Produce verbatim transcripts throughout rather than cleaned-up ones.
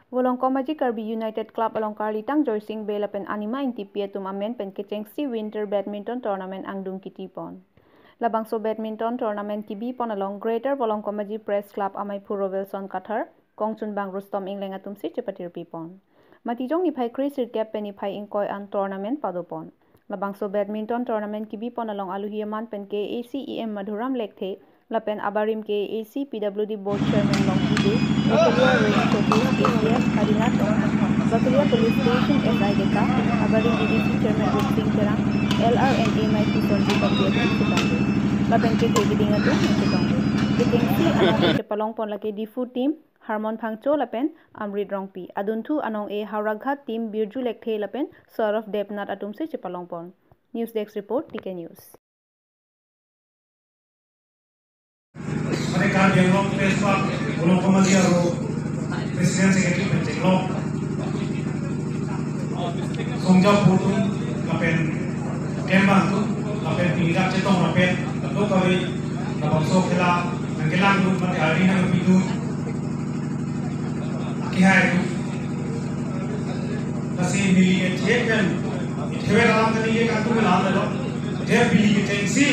Volongkom Aji Karbi United Club along Karlitang Joysing Bey lapen Anima Ingtipi atum amen pen kechengsi Winter Badminton Tournament angdung kitipon. Labangso badminton tournament kibipon along Greater Volongkom Aji Press Club amaiphu Rovelson Kathar, kongchunbang Rustom Engleng atumsi chepatirpipon. Matijong niphai kre sirkep pen niphai ingkoi an tournament padopon. Labangso badminton tournament kibipon along aluhi aman pen K A A C E M Madhuram Lekthe, lapen abarim K A A C P W D Board Chairman Longki Bey, Bakalia Range Coaches, A C F Adinath Rongphar, Bakalia Police Station S I Deka, abarim D D C Chairman Rupsing Terang, L R and A maiphu Sonjit Bambi atum chetongdun. Lapen kethe keding atum chetongdun. Kechengsi anong chepalongpon lake Diphu team, Harmon Phangcho lapen Amrit Rongpi. Adunthu anong-e Howraghat team Birju Lekthe lapen Saurav Debnath atumsi chepalongpon. News Desk Report, T K News. Mane Karbi Anglong Press Club, Volongkom Aji aro President Secretary pen chenglok. Songja putum lapen kembang tu lapen pinidak chetong lapen kadokave labangso khela nangkelang tu mate arni nangpidun. Akihai tu. Lasi neli ethek pen, ethek alam kali ye kantu melan lelo. Je pini kechengsi.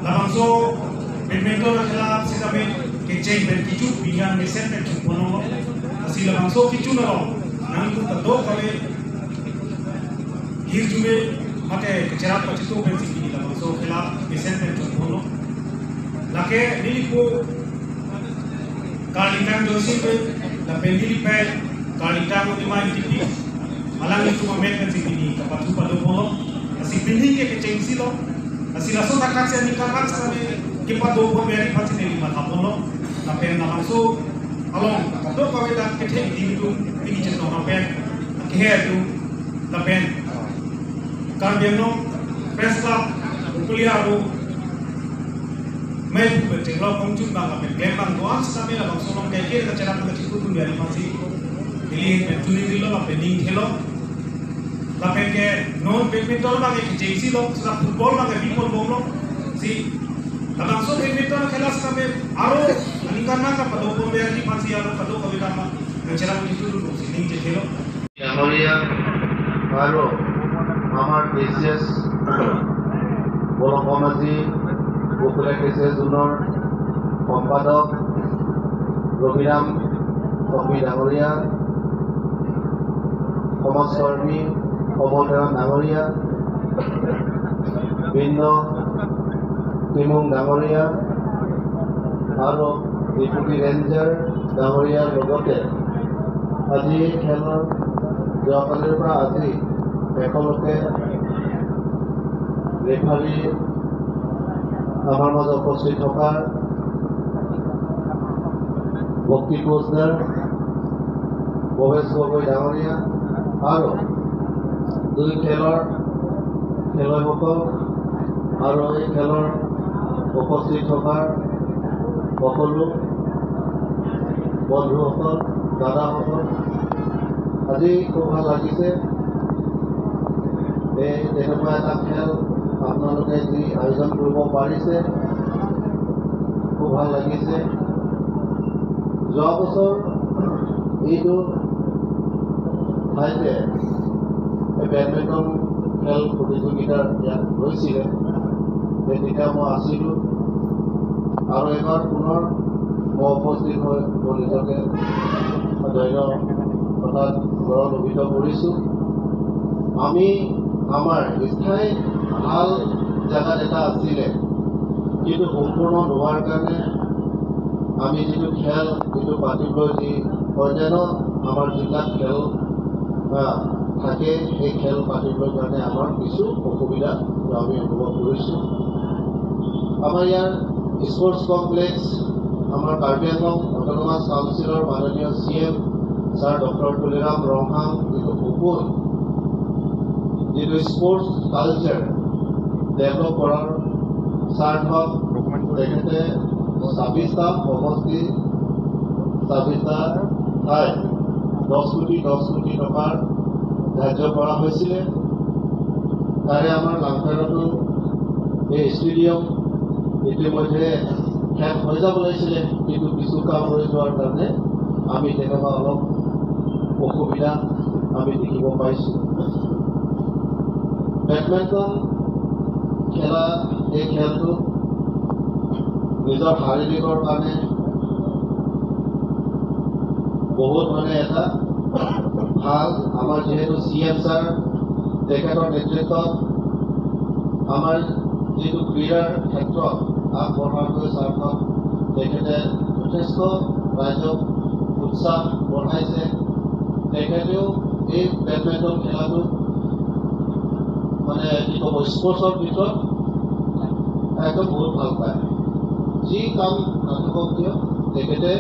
Labangso badminton akhela sitame kecheng pen kichu pingan mesen pen chungpono. Lasi labangso kichu nalo. Nangtum kadokave hirjume mate kecherap pachitu pensi pini labangso khela mesen pen chungpono. Lake neli ko Karlitang Joysing Bey, lapen neli pen Karlitang Anima Ingtipi, alanglitum amen pensi pini kapathu padoponlo, lasi pini ke kechengsi lo, lasi laso thakthak si aningkan rak sitame kepadopo meri aphansi neli mathaponlo, lapen labangso along kadokave dak kethe keding atum pini chetong lapen, akihai atum, lapen Karbi Anglong Press Club, Bakalia aro maiphu pen chenglok kongchunbang lapen kembang do-an sitame labangso along kaike kacherap kachikutun meri aphansi neli pen choningri lo lapen ningthelo. Lapen ke non badminton abang ke kechengsi lo, sita football abang ke bipon bomlo. Si labangso badminton khela sitame aro aningkan nangkapadopon meri aphansi aro kadokave dam nangcherap kachikutun si ningje thelo. ডাঙৰীয়া আৰু আমাৰ কে চি এছ বলক কমাজী গোকুলা কে চি এছ জোনৰ সম্পাদক ৰবিৰাম কবি ডাঙৰীয়া, সমাজকৰ্মী কমল তেৰাং ডাঙৰীয়া, বীৰেন্দ্ৰ টিমুং ডাঙৰীয়া আৰু ডেপুটি ৰেঞ্জাৰ ডাঙৰীয়াৰ লগতে আজি এই খেলৰ যোৱাকালিৰ পৰা আজি শেষলৈকে ৰেফাৰী আমাৰ মাজত উপস্থিত থকা ভক্তি কোচদাৰ, ভৱেশ গগৈ ডাঙৰীয়া আৰু দুই খেলৰ খেলুৱৈসকল আৰু এই খেলৰ উপস্থিত থকা সকলো বন্ধুসকল, দাদাসকল, আজি খুব ভাল লাগিছে। এই তেনেকুৱা এটা খেল আপোনালোকে যি আয়োজন কৰিব পাৰিছে, খুব ভাল লাগিছে। যোৱা বছৰ এইটো ঠাইতে এই বেডমিণ্টন খেল প্ৰতিযোগিতা ইয়াত হৈছিলে, সেই তেতিয়া মই আছিলোঁ। আৰু এবাৰ পুনৰ মই উপস্থিত হৈ মোৰ নিজকে ধন্য তথা গৌৰৱান্বিত কৰিছোঁ। আমি আমাৰ স্থায়ী ভাল জেগাত এটা আছিলে, কিন্তু সম্পূৰ্ণ নোহোৱাৰ কাৰণে আমি যিটো খেল, যিটো পাতিবলৈ যি অন্যান্য আমাৰ যিবিলাক খেল, আহ, থাকে, সেই খেল পাতিবলৈ কাৰণে আমাৰ কিছু অসুবিধা আমি অনুভৱ কৰিছোঁ। আমাৰ ইয়াৰ স্পৰ্টছ কমপ্লেক্স, আমাৰ কাৰ্বি আংলং অট'নমাছ কাউন্সিলৰ মাননীয় C M sir doctor Tuliram Ronghang যিটো সপোন, যিটো স্পৰ্টছ কালচাৰ ডেভেলপ কৰাৰ স্বাৰ্থত তেখেতে ছাব্বিছটা সমষ্টি, ছাব্বিছটা ঠাই দহ কোটি, দহ কোটি টকাৰ ধাৰ্য কৰা হৈছিলে। তাৰে আমাৰ লাংখাৰতো এই ষ্টেডিয়াম ইতিমধ্যে শেষ হৈ যাব লাগিছিলে, কিন্তু কিছু কাম ৰৈ যোৱাৰ কাৰণে আমি তেনেকুৱা অলপ অসুবিধা আমি দেখিব পাইছোঁ। বেডমিণ্টন খেলা এই খেলটো নিজৰ শাৰীৰিকৰ কাৰণে বহুত মানে এটা ভাল। আমাৰ যিহেতু চি এম ছাৰ, তেখেতৰ নেতৃত্বত আমাৰ যিটো ক্ৰীড়াৰ ক্ষেত্ৰত আগবঢ়াকৈ ছাৰখন তেখেতে যথেষ্ট ৰাইজক উৎসাহ বঢ়াইছে। তেখেতেও এই বেডমিণ্টন খেলাটো মানে কি ক'ব, স্পৰ্টছৰ ভিতৰত একদম বহুত ভাল পায়। যি কাম নাথাকক কিয় তেখেতে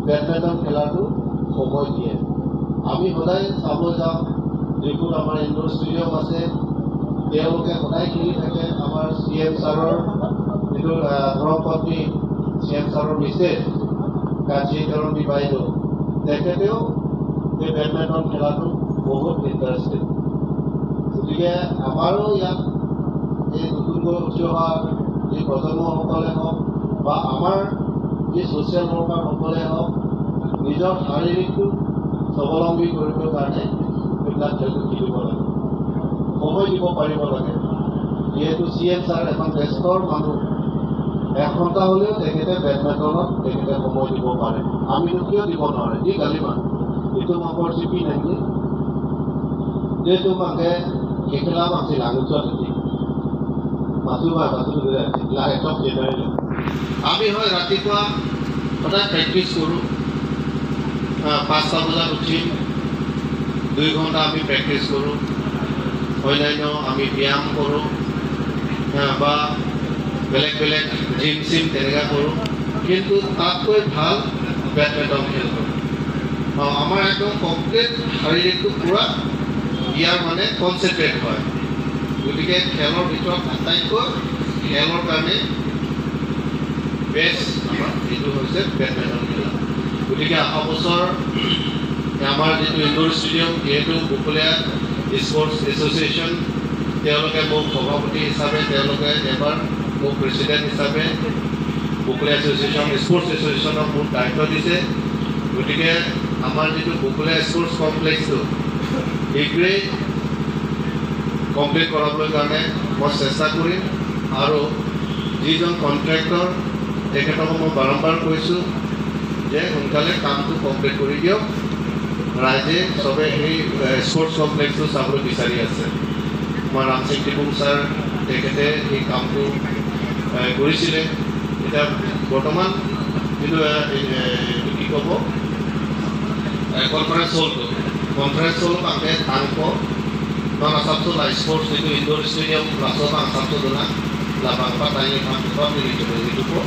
বেডমিণ্টন খেলাটো সময় দিয়ে। আমি সদায় চাব যাওঁ, যিবোৰ আমাৰ ইনডোৰ ষ্টেডিয়াম আছে, তেওঁলোকে সদায় খেলি থাকে। আমাৰ চি এম ছাৰৰ যিটো, আহ, ধৰ্মপত্নী, চি এম ছাৰৰ মিছেছ কাঞ্চি তৰংগী বাইদেউ, তেখেতেও এই বেডমিণ্টন খেলাটো বহুত ইণ্টাৰেষ্টেড। গতিকে আমাৰো ইয়াত এই নতুনকৈ উঠি অহা যি প্ৰজন্মসকলে হওক বা আমাৰ যি ছ'চিয়েল ৱৰ্কাৰসকলে হওক, নিজৰ শাৰীৰিকটো স্বাৱলম্বী কৰিবৰ কাৰণে এইবিলাক খেলটো খেলিব লাগে, সময় দিব পাৰিব লাগে। যিহেতু চি এম ছাৰ এখন ব্যস্তৰ মানুহ, এঘণ্টা হ'লেও তেখেতে বেডমিণ্টনত তেখেতে সময় দিব পাৰে। আমিনো কিয় দিব নোৱাৰে? যি গালি মানুহ, এইটো মাকৰ চিপি নেকি? Dia tu pakai kekelaman sila ngucap nanti. Masuk lah, masuk dulu nanti. Lah, esok dia main. আমি হয় ৰাতিপুৱা সদায় প্ৰেক্টিছ কৰোঁ। আহ, পাঁচটা বজাত উঠিম, দুই ঘণ্টা আমি প্ৰেক্টিছ কৰোঁ। অন্যান্য আমি ব্যায়াম কৰোঁ, আহ, বা বেলেগ বেলেগ জিম চিম তেনেকুৱা কৰোঁ। কিন্তু তাতকৈ ভাল বেডমিণ্টন খেলটো। অ, আমাৰ একদম কমপ্লিট শাৰীৰিকটো পূৰা ইয়াৰ মানে কনচেনট্ৰেট হয়। গতিকে খেলৰ ভিতৰত আটাইতকৈ খেলৰ কাৰণে বেষ্ট আমাৰ এইটো হৈছে বেডমিণ্টন খেলা। গতিকে অহা বছৰ আমাৰ যিটো ইনডোৰ ষ্টেডিয়াম, যিহেতু বকলীয়া স্পৰ্টছ এছ'চিয়েশ্যন, তেওঁলোকে মোক সভাপতি হিচাপে, তেওঁলোকে এবাৰ মোক প্ৰেচিডেণ্ট হিচাপে বকলীয়া এছ'চিয়েশ্যন, স্পৰ্টছ এছ'চিয়েশ্যনক মোক দায়িত্ব দিছে। গতিকে আমাৰ যিটো বকলীয়া স্পৰ্টছ কমপ্লেক্সটো শীঘ্ৰেই কমপ্লিট কৰাবলৈ কাৰণে মই চেষ্টা কৰিম। আৰু যিজন কণ্ট্ৰেক্টৰ, তেখেতক মই বাৰম্বাৰ কৈছোঁ যে সোনকালে কামটো কমপ্লিট কৰি দিয়ক। ৰাইজে চবে সেই, এ, স্পৰ্টছ কমপ্লেক্সটো চাবলৈ বিচাৰি আছে। আমাৰ ৰামসিং টিপুং ছাৰ, তেখেতে সেই কামটো, এ, কৰিছিলে। এতিয়া বৰ্তমান যিটো, এ, এ, এইটো কি ক'ব, এ, কনফাৰেন্স হলটো, কনফাৰেন্স হল bangke tangko, non asapso la sports itu indoor stadium laso bang asapso dona, labang patani bang tetap di itu itu po.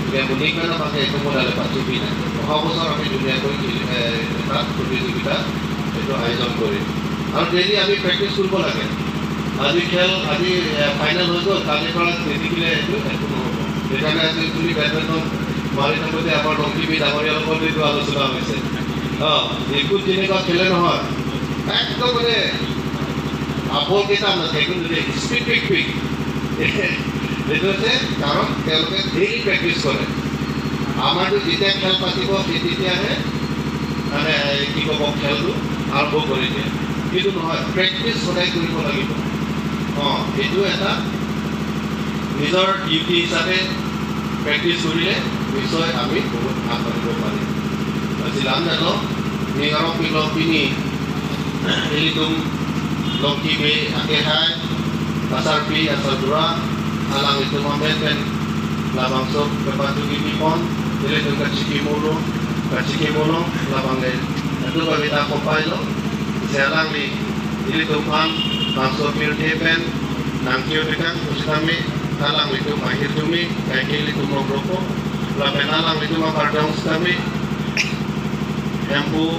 Dia bunyi kan bangke itu modal patupi na. অহা বছৰ আমি ধুনীয়াকৈ, এ, এটা প্ৰতিযোগিতা এইটো আয়োজন কৰিম। আৰু ডেইলি আমি প্ৰেক্টিছ কৰিব লাগে। আজি খেল, আজি, এ, ফাইনেল হৈ গ'ল, কালিৰ পৰা নিজিকিলে এইটো একো নহ'ব। সেইকাৰণে আজি তুমি বেডমিণ্টন মাৰি থাকোঁতে আমাৰ লংকি বি ডাঙৰীয়া লগত এইটো আলোচনা হৈছে। অ, একো তেনেকুৱা খেলে নহয়। একদম মানে আপৰ কেইটা নাথাকে, কিন্তু দেই, স্পীড পিক পিক। এইটো হৈছে কাৰণ তেওঁলোকে ডেইলি প্ৰেক্টিছ কৰে। আমাৰতো যেতিয়া খেল পাতিব, সেই তেতিয়াহে মানে, এই কি ক'ব, খেলটো আৰম্ভ কৰি দিয়ে। কিন্তু নহয়, প্ৰেক্টিছ সদায় কৰিব লাগিব। অ, এইটো এটা নিজৰ ডিউটি হিচাপে প্ৰেক্টিছ কৰিলে নিশ্চয় আমি বহুত আগবাঢ়িব পাৰিম। Basi lam dalo, ning arong pilo pini, ilitum longki be akehai, pasarpi asarbura, alanglitum amen pen labangso kepathu kipipon, ilitum kachiki mulu, kachiki mulu, labang le, atu kavita kopai lo, si alangli, ilitum an, bangso pirthe pen, nangkio tekang, pusitame, alanglitum ahirjume, kaike ilitum longroko, lapen alanglitum apardong sitame, Hemphu,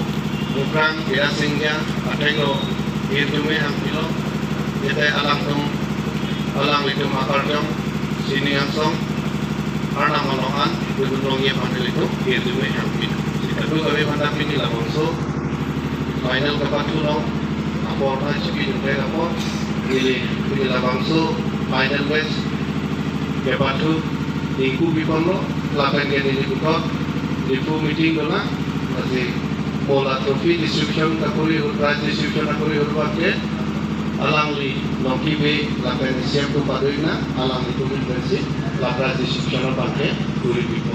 Mukrang, Birasingja, athengno, hirjume hempilo, ite alangtum, alanglitum apardong, sining angsong, arnam along an, dudun longji aphan ilitum, hirjume hempilo. Sitame kami mantap pini labangso, final kepathu long, apor na chipi nungkai apor, ili, ili labangso, final match, kepathu, ingku biponlo, lapen ke neli kutok, Ipu meeting dona, lasi mo la trophy distribution ta kori ahut, prize distribution ta kori ahut abangke, alangli Longki Bey lapen C M atum padoji na, alanglitum pensi la prize distribution abangke kori pipo.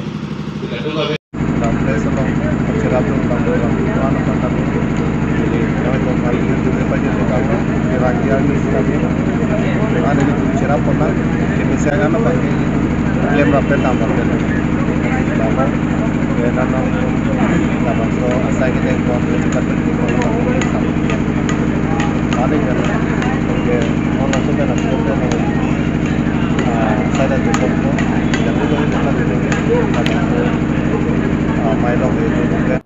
Tidak tu kami. Lapen selong, cherap dun, lapen selong, itu anu kan kami. Jadi, kami tuh kali itu, itu aja tuh kami, di Ranjau ini sih kami. Dengan ini tuh cherap pernah, kita siang kan apa, lem rapet tambah, kan. Tambah, ya, kan, tambah, so, asal kita yang buat, kita tuh, kita tuh, ada kan, oke, mau langsung kan, langsung kan, ah, saya tuh, tuh, tuh, yang itu, itu kan, itu, tambah, so, ah, main lo, itu, itu, kan.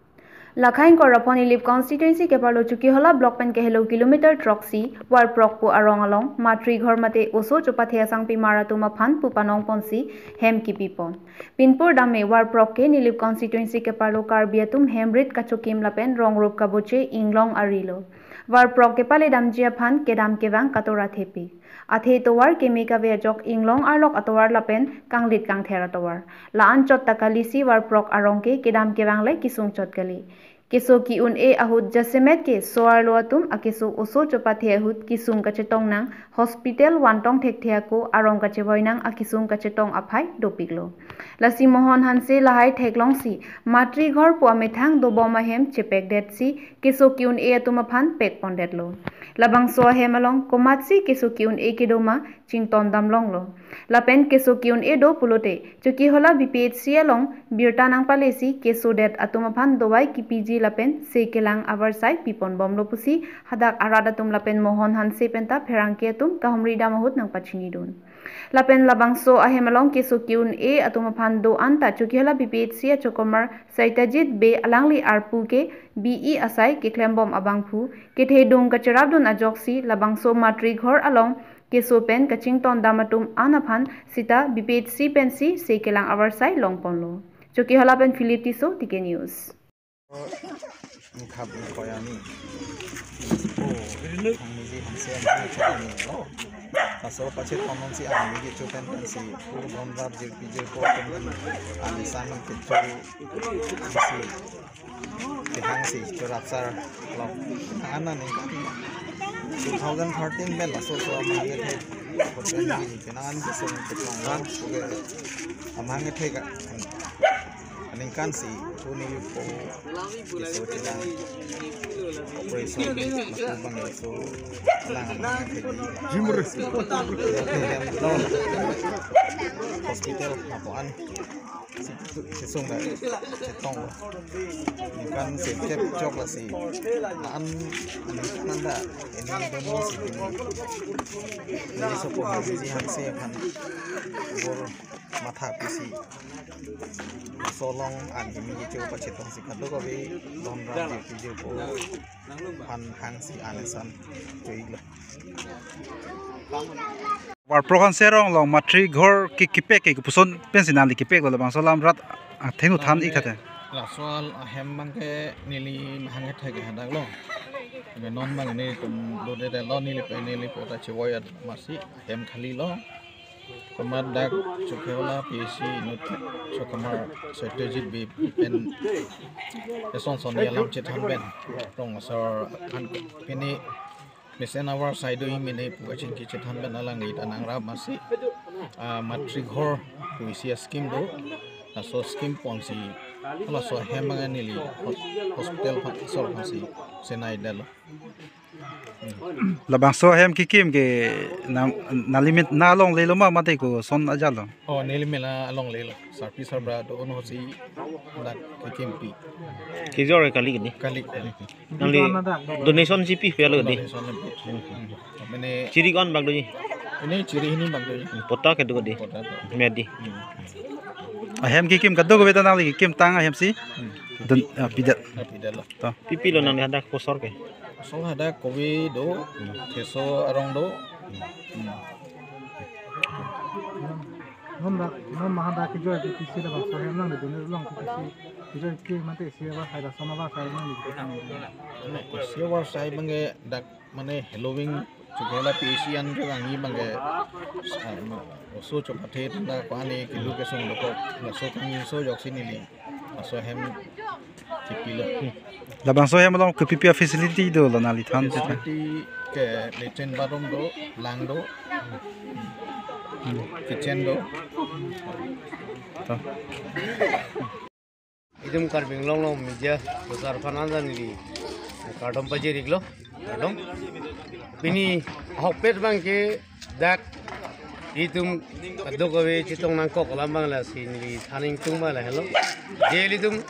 Lakhang Korapon Nilip Constituency keparlo Chokihola Block pen kehelo kilometer throksi Warprok pu arong along Matri Ghor mate oso chopathe asangpimar atum aphan pu panong ponsi hem kipipon. Pinpur dame Warprok ke Nilip Constituency keparlo Karbi atum hemrit kachokim lapen rongrup kaboche inglong arilo. Warprok kepale damji aphan kedam kevang katora thepi. Athe tovar keme kave ajok inglong arlok atovar lapen kanglit kangther atovar. La-an chot ta kalisi Warprok arong ke kedam kevang le kisung chot kali. Keso ki-un-e ahut jasemet ke so-arlo atum akeso oso chopathe ahut kisung kachetong nang hospital vantong thekthe ako arong kachevoi nang akisung kachetong aphai dopiklo. Lasi Mohon Hanse lahai theklongsi Matri Ghor pu amethang dobom ahem chepekdetsi keso ki-un-e atum aphan pekpondetlo. Labangso ahem along komatsi keso ki-un-e kedo ma chington damlonglo. Lapen keso ki-un-e do pulote Chokihola B P H C along birta nangpalesi kesodet atum aphan dovai kipiji lapen se kelang avarsai piponbomlo pusi hadak arat atum lapen Mohon Hanse penta pherangke atum kahumri dam ahut nangpachinidun. Lapen labangso ahem along keso ki-un-e atum aphan do-an ta Chokihola B P H C achokomar Satyajit Bey alangli arpu ke B E asai keklembom abangphu kethedung kacherapdun ajoksi labangso Matri Ghor along keso pen kachington dam atum an aphan sita B P H C pensi se kelang avarsai longponlo. Chokihola pen Philip Tisso, T K News. Ni khap ni koya ni. Oh, ang ni ji Hanse ang ni chok ni. Oh. Kaso pachet konon si ang ni ji chok kan kan si. Puro bon rap jir pi jir po kan kan. Ang ni sang ni kecho. Si. Kehang si chorap sar. Lo. Ang na ni kan. Two thousand thirteen ben laso so ang ni je. Koten ni kenangan keso ni kecho kan. Oke. Amang ni theka. Aningkan si, pu Nilip pu keso chelang operation lapu bang so lang lang ke di. Jimur. Hospital lapuan si kesung da chetong. Aningkan si chep chok la si. An aningkan da ini dono si ini. Ini sopo Hanse aphan bor matha pisi. Solong an himi kecho pachetong si kadokave don ram je pi je po aphan hangsi an eson cho-iklo. Warprok Hanse arong along Matri Ghor ke kepek ke kopuson pensi nangli kepeklo, labangso alam rat athengno than-ik tha te. Laso ahem abangke neli mahang kethek ke hadak lo. Ke non abang nelitum dodetlo, neli pe neli po ta chevoi amatsi ahem khali lo. Komat dak Chokihola P C inut chokomar Satyajit Bey pen eson son alam chethan pen rong asar an pini mesen avarsai do-ik mene pu kachingki chethan pen alangli ta nangrap amatsi, ah, Matri Ghor pu isi a-scheme do, laso scheme ponsi laso ahem abang neli hos-, hospital aphan asor aphansi senai detlo. Labangso ahem kekim ke nang, nangli men nang alongle lo ma mate koson ajat lo? Oh, neli men alongle lo. Sarpi sarbura do-an hosi dak kekimpi. Kejor kali kini. Kali, kali. Nangli donation si pi pelo di. Donation le pi. Hmm. Mane chiri ko-an bang doji? Ini chiri hini bang doji. Pota kedo di. Pota do. Medi. Hmm. Ahem kekim kadokave ta nangli kekim tang ahem si. Hmm. Don, ah, pidet. Ah, pidet lo. To. Pi pi lo nangli hadak kosor ke? Kosor hadak kobi do, theso arong do. Hmm. Non dak, non maha dak kejoi P T C labangso ahem nangli donate long P T C. Kejoi ke mate isi avarsai lason avarsai nangli. Isi avarsai abangke dak mane Halloween Chokihola P C an ke kangni abangke, ah, oso chopathe tanda ko-an ni kelu kesung dokok, laso kangni so joksi neli. Labangso ahem kipilo. Labangso ahem along kopi-pi a-facility dolo nangliphan? Facility ke latrine bathroom do, lang do, kitchen do. To. Itum Karbi Anglong along media kosar aphan anjan neli kardom pajirlo, kardom. Pini ahokpet abangke dak itum kadokave chetong nangkok alam abang lasi neli than ingtung abang lahelo. Je ilitum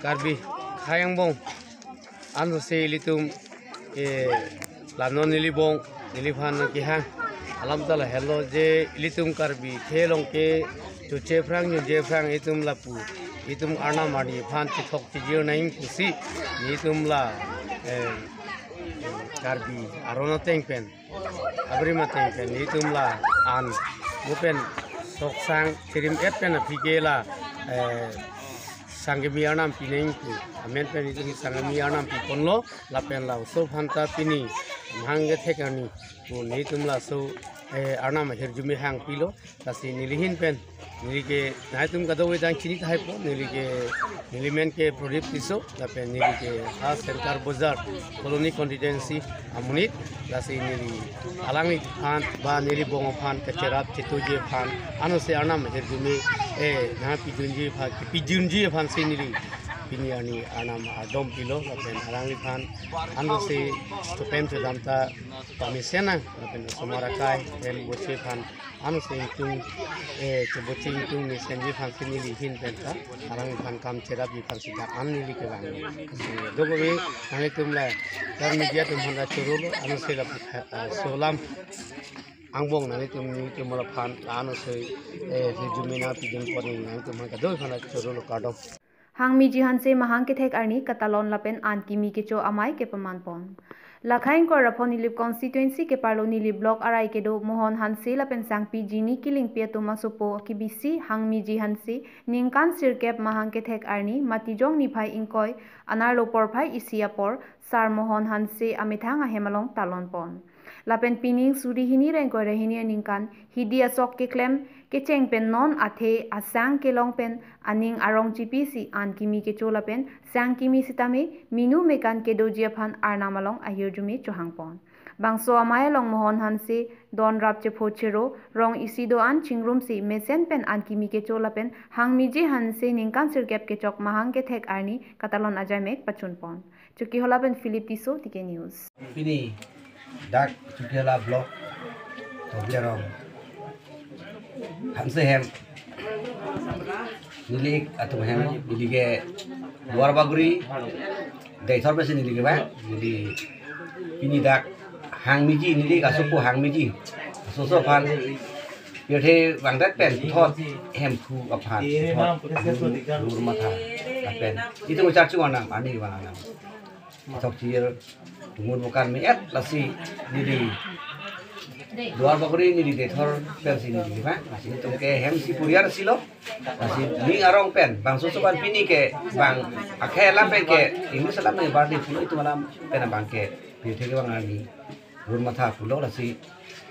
Karbi akhei angbong ansi ilitum, eh, la non neli bong, neliphan kehang alam ta lahelo je ilitum Karbi akhei along ke choche aphrang, nyoje aphrang itum lapu, itum arnam arni aphan chethok chejir nangji pusi, nelitum la, eh, Karbi aron ateng pen, abrim ateng pen, nelitum la an, mo pen soksang chirim et pen aphi ke la, eh, sangkimi arnam pinangji pu amen pen itum sangkimi arnam piponlo, lapen la oso aphan ta pini mahang kethek arni pu nelitum laso, eh, arnam ahirjume hangpilo. Lasi neli ahin pen, neli ke nangtum kadokave ta chini tahai po, neli ke, neli men ke Pradip Tisso, lapen neli ke ha Center Bazar Colony constituency amonit. Lasi neli alangliphan ba neli bong aphan kacherap chetoji aphan, ansi arnam ahirjume, eh, nangpidunji aphan, kipidunji aphansi neli pini arni arnam ardom pilo, lapen alangliphan ansi chepame chedam ta pamesen nang, lapen osomar akai hem boche aphan ansi ingtung, eh, cheboche ingtung mesenji aphansi neli ahin pen ta, alangliphan kam cherapji aphansi dak an neli kevang. Dokave nanglitum la kar media atum aphan ta chorolo, ansi la, eh, laso alam angbong nanglitum, nelitum aphan, ansi, eh, ahirjume nangpidun pon nanglitum aphan kadokave aphan ta chorolo, kardom. Hangmiji Hanse mahang kethek arni katalon lapen an kimi kecho amei kepaman pon. Lakhai ingkoi ra pho Nilip constituency keparlo Nilip block arai kedo Mohon Hanse lapen sangpi Jini Killingpi atum asopo kibisi Hangmiji Hanse ningkan sirkep mahang kethek arni Matijong niphai ingkoi anerlo porphai isi apor Sar Mohon Hanse amethang ahem along talon pon. Lapen pining suri hini ra ingkoi ra hini aningkan hidi asok keklem kecheng pen non athe asang kelong pen aning arong chipisi an kimi kecho lapen sang kimi sitame minu mekan kedoji aphan arnam along ahirjume chohang pon. Bangso amei along Mohon Hanse don rap chepho chero rong isi do-an chingrumsi mesen pen an kimi kecho lapen Hangmiji Hanse ningkan sirkep kechok mahang kethek arni katalon ajaimek pachun pon. Chokihola pen Philip Tisso, T K News. Pini dak Chokihola block Tobi arong Hanse hem, neli atum hem, neli ke Duar Bagori Deithor pensi neli kevang, neli pini dak Hangmiji, neli asopo Hangmiji, asoso aphan pirthe vangdet pen thot Hemphu aphan thot ahun rur matha lapen itum charchu arnam, arni kevang arnam, thok chir tungun bukan me-et, lasi neli Duar Bagori, neli Deithor pensi neli kevang, lasi itum ke hem isi poriar si lo, lasi ning arong pen bangso soban pini ke bang akhei alam pen ke English alam pen birthday pulo, itum alam pen abang ke pirthe kevang arni rur matha pulo, lasi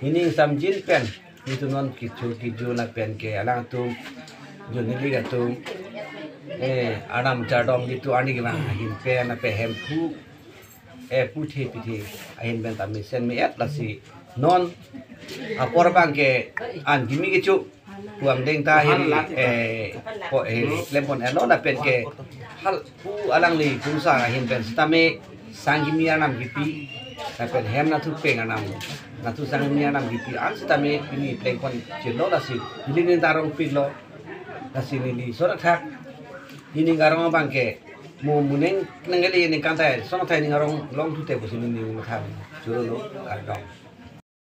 neli ning samjin pen itum non kecho kejo lapen ke alangtum, jo neli atum, eh, arnam chardom itum arni kevang ahin pen lapen Hemphu, eh, puthe pithe ahin pen ta mesen me-et, lasi non apor abang ke an kimi kecho pu angdeng ta hiri, eh, po, hiri klem pon etlo lapen ke hal pu alangli kurusar ahin pen sitame sang kimi arnam kipi lapen hem nathu peng arnam, nathu sang kimi arnam kipi an sitame pini pleng pon chirlo, lasi neli ning ta rong piklo, lasi neli sorak thak, neli ning arong abang ke mo muning nangkele ningkan ta, sonak thai ning arong longthu te pusi neli ning matha chorolo, kardom.